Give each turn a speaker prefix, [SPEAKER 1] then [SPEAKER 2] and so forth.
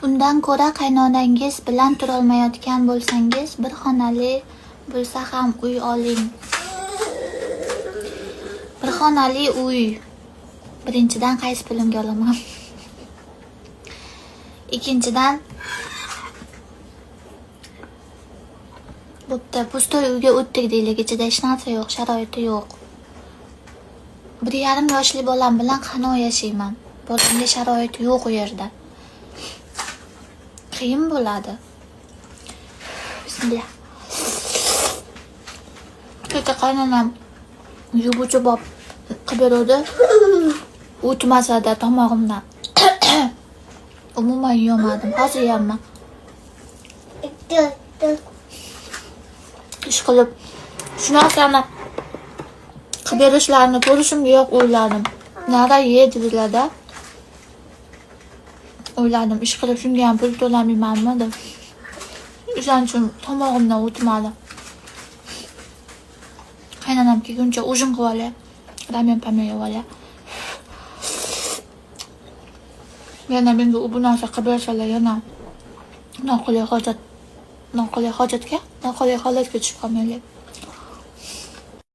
[SPEAKER 1] Undan ko'ra qaynonangiz bilan turolmayotgan bo'lsangiz, bir xonali bo'lsa ham uy oling. Bir xonali uy. Birinchidan, qaysi pulimga olaman? Ikkinchidan, bo'pti, пустой uyga o'tdik deylik, ichida hech narsa yo'q, sharoiti yo'q. 1,5 yoshli bolam bilan qanday yashayman? Bolamga sharoit yo'q u yerda. Qiyin bo'ladi. Bismillah. Kecha qaynonam yuvuvchi bob qilib beruvdi. O'tmasa-da tomog'imdan. Umuman yeyolmadim. Hozir yeyapman. Ish qilib shu narsani qilib berishlarini ko'rishimga yo'q o'yladim. Nara ye dedilar-da. O'yladim, ish qilib shunga ham pul to'lamaymanmi deb. O'shaning uchun tomog'imdan o'tmadi. Qaynonam kelguncha ужин qilib olay. Ramen pamen yeb olay. Yana menga u bu narsa qilib bersalar, yana noqulay hojat, noqulay hojatga, noqulay holatga tushib qolmaylik.